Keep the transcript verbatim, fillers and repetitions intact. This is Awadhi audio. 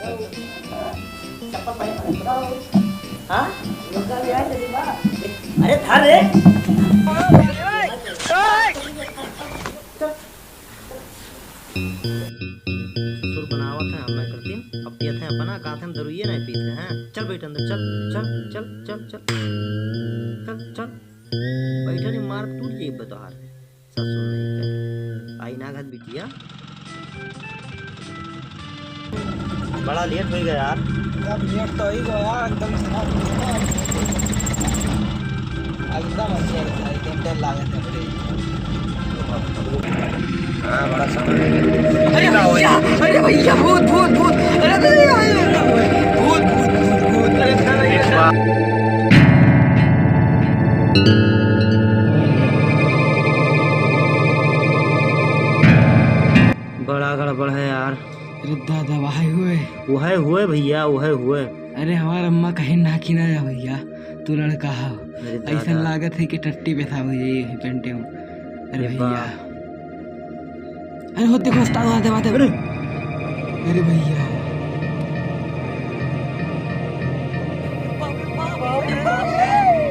चप्पल पहन, पहन, पहन। हाँ? अरे धर रे। ससुर बनावत है, हम नहीं करती। अब पियत है अपना, कहत है हम दरुइये नहीं पीते हैं। चल बैठ अंदर, चल, चल, चल, चल, चल। चल, चल। बैठा नहीं, मार टूट जाई बतोहार। ससुर नहीं कर। आई ना घात बिटिया। बड़ा लेट होइ गया यार। अब लेट तो होइ गया यार, एकदम से। एकदम अच्छा है, एकदम डर लागत है बड़े। हाँ, बड़ा समय। अरे भैया, अरे भैया, भूत, भूत, भूत। अरे, अरे, अरे, अरे, भूत, भूत, भूत, भूत। अरे, अरे, अरे। बड़ा गड़बड़ है यार। अरे दादा, वही हुए। वही हुए भैया, वही हुए। अरे हमार अम्मा कहीं ना कि ना जा भैया, तू लड़का हा। अरे ऐसा दादा। लागत है कि टट्टी पेशाब हो जाई यही पेंटे में। अरे अरे भैया। बाप। अरे हो देखो उस्ताद, आते, आते। अरे। अरे भैया।